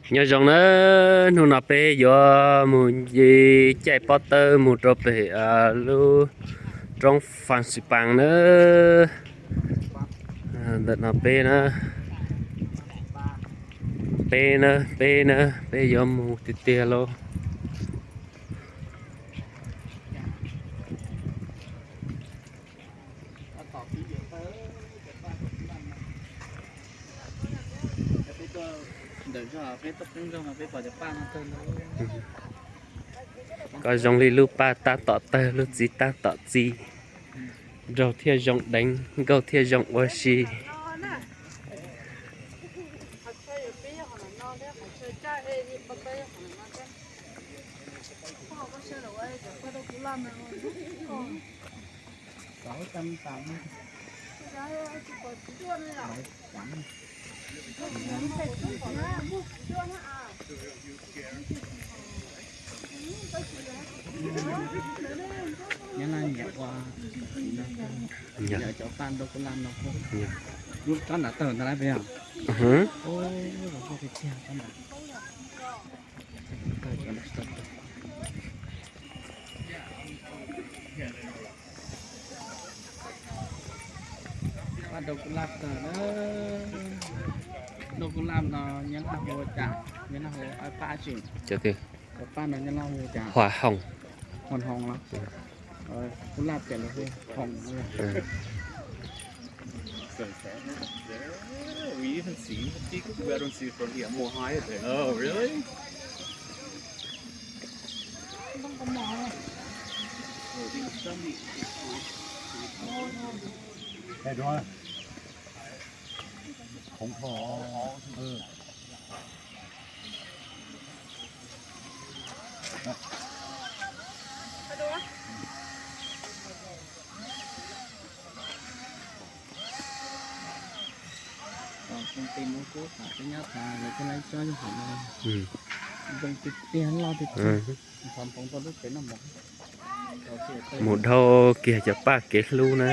Nyob zoo na, hnub no peb yuav mus caij pob tawb mus rau pem lub roob Fas Xis Pas na. Ntawm no peb na, peb na, peb na, peb yuav mus tiag tiag lauj. Koj zoo li lub paj tab tom tawg, lub txiv tab tom txi, nraug thiaj zoo deev, nkauj thiaj zoo ua si. Nyob na, nyiam ua, nyiam cov paj nrau kuj lam no. Lub rab nram tawg ntag lauj, peb yog. Paj nrau kuj lam tawg na. Nrau kuj lam no Nyab Laj hu ua cas? Nyab Laj hu paj tsi? Cov paj no Nyab Laj hu cas? Hoa hồng. Hoa hồng los? Kuj lam ces lawv hu hồng. We even see, we don't see from here, more higher there. Oh, really? Tus tij Hmoob Kub tham peb nyob tas lawv thiaj li tsob yog hom no. Zoo tiag tiag, loj tiag tiag. Mus dhau kiag cov paj kev hlub na.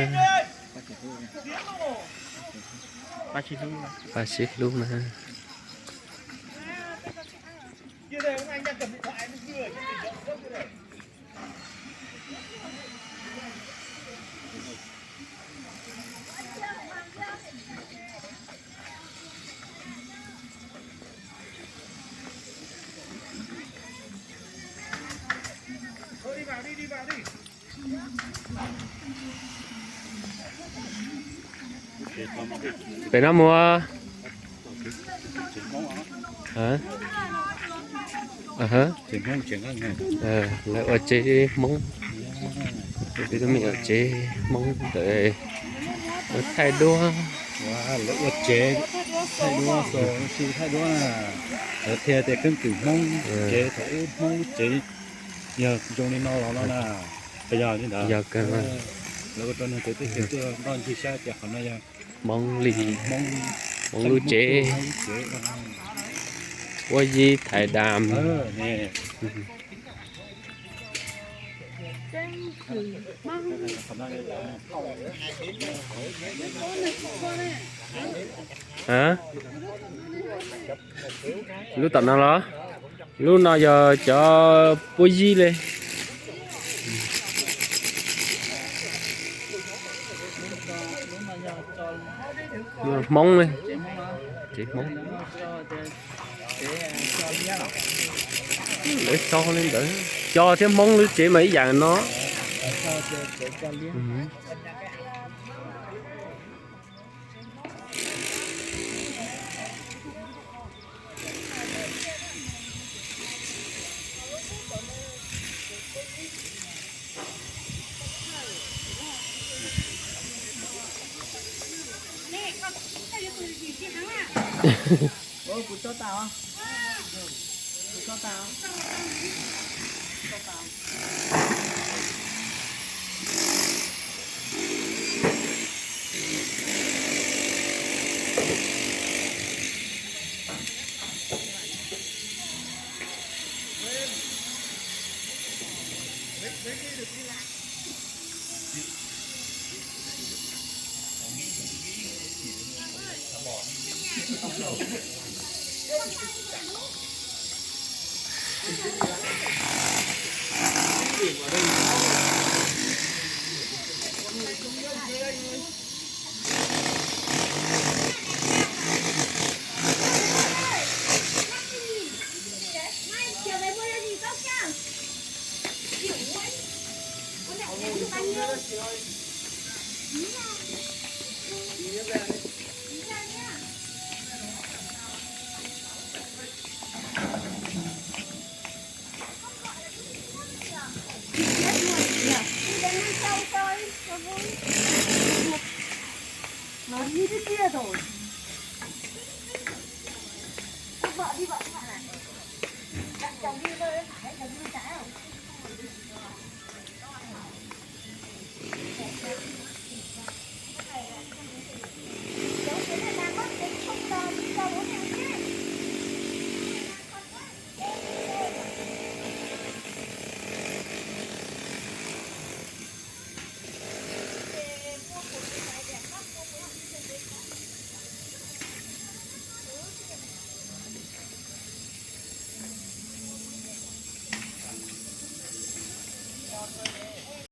Paj sib hlub na. Pem no mus. Lawv ua tsev Hmoob, peb tub me ua tsev Hmoob ntawd, thaij duab. Lawv ua tsev thaij duab, thaij duab na. Lawv qhia tias keeb kwm Hmoob tsev, thaum ub Hmoob lub tsev yog zoo li no los no na. Yog li ntawd, lawv ua rau neeg txawv teb chaws tuaj noj ncig saib tias qhov no yog Hmoob li, Hmoob lub tsev, ua yig thaiv dam. Lub tom no los? Lub no yog cov puab yig li. Hmoob li, tsev Hmoob. Lawv sau li ntawd, cov thiab Hmoob lub tsev mas ib yam no.